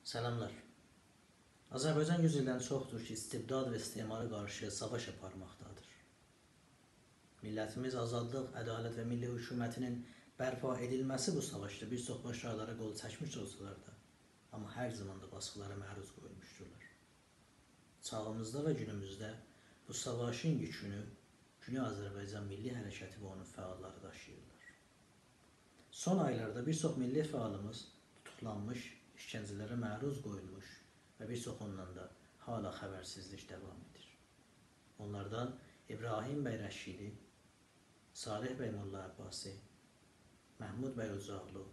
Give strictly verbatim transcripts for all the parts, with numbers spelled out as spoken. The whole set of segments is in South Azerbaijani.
سلاملار. آذربایجان یوز ایلدن چوخدور کی، استبداد و استعمارا قارشی ساواش آپارماقدادیر. میللتیمیز آزادلیق، عدالت و میللی حکومتینین برپا ائدیلمه‌سی بو ساواشدا بیر چوخ باشاریلارا قول چکمیش اولسالار دا، آمما هر زامان دا باسقیلارا معروض قویولموشدورلار. چاغیمیزدا و گونوموزده بو ساواشین یوکونو گونئی آذربایجان میللی حرکتی و اونون فعاللاری داشیییرلار. سون آیلاردا بیر چوخ میللی فعالیمیز توتوقلانمیش، ایشکنجه‌لره معروض قویولموش و بیر چوخوندان دا حالا خبرسیزلیک داوام ائدیر. اونلاردان ابراهیم بی رشیدی، صالح بی ملا عباسی، محمود بی اوجاقلو،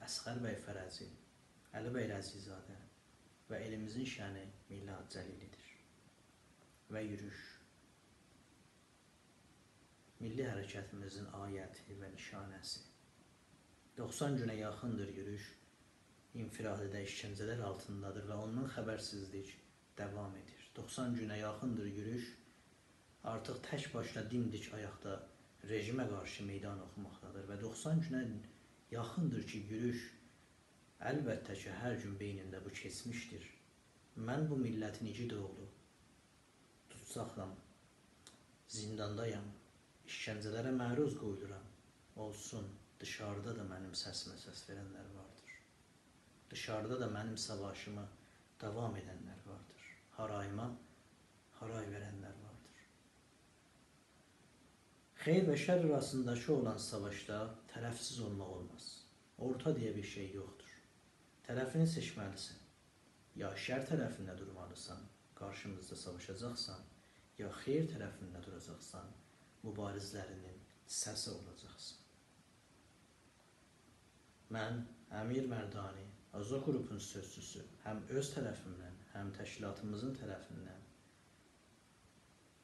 اصغر بی فرجی، علی بی رضی‌زاده و ائلیمیزین شأنی میلاد جلیلی‌دیر. و یوروش، میللی حرکتیمیزین آیتی و نیشانه‌سی. دوخسان گونه یاخیندیر یوروش انفرادی‌ده ایشکنجه‌لر آلتیندادیر و اوندان خبرسیزلیک داوام ائدیر. دوخسان گونه یاخیندیر یوروش آرتیق تک باشینا دیمدیک آیاقدا رژیمه قارشی میدان اوخوماقدادیر و دوخسان گونه یاخیندیر کی، یوروش، البته کی، هر گون بئینینده بو کئچمیشدیر. من بو میللتین ایگید اوغلو، توتساقلام، زینداندایام، ایشکنجه‌لره معروض قویولورام. اولسون، دیشاریدا دا منیم سسیمه سس وئرنلر واردیر. دیشاریدا دا منیم ساواشیمی داوام ائدنلر واردیر. هاراییما هارای وئرنلر واردیر. خیر و شر آراسینداکی اولان ساواشدا طرفسیز اولماق اولماز. اورتا دئیه بیر شئی یوخدور. طرفینی سئچمه‌لیسن. یا شر طرفینده دورمالیسان، قارشیمیزدا ساواشاجاقسان، یا خیر طرفینده دوراجاقسان، موباریزلرینین سسی اولاجاقسان. من، امیر مردانی، آزوح گروپون سؤزچوسو، هم اؤز طرفیمدن، هم تشکیلاتیمیزین طرفیندن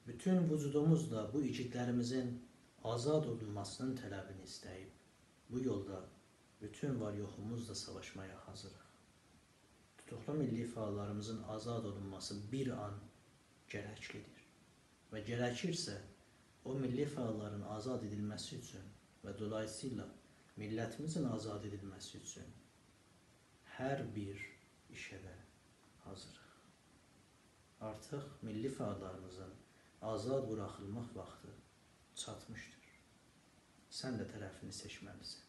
بوتون وجودوموزلا بو ایگیدلریمیزین آزاد اولونماسینین طلبینی ایسته‌ییب، بو یولدا بوتون وار-یوخوموزلا ساواشمایا حاضیریق. توتوقلو میللی فعاللاریمیزین آزاد اولونماسی بیر آن گرکلیدیر. و گرکیرسه، او میللی فعاللارین آزاد ائدیلمه‌سی اوچون و دولاییسییلا میللتیمیزین آزاد ائدیلمه‌سی اوچون هر بیر ایشه ده حاضیریق. آرتیق میللی فعاللاریمیزین آزاد بوراخیلماق واختی چاتمیشدیر. سن ده طرفینی سئچمه‌لیسن.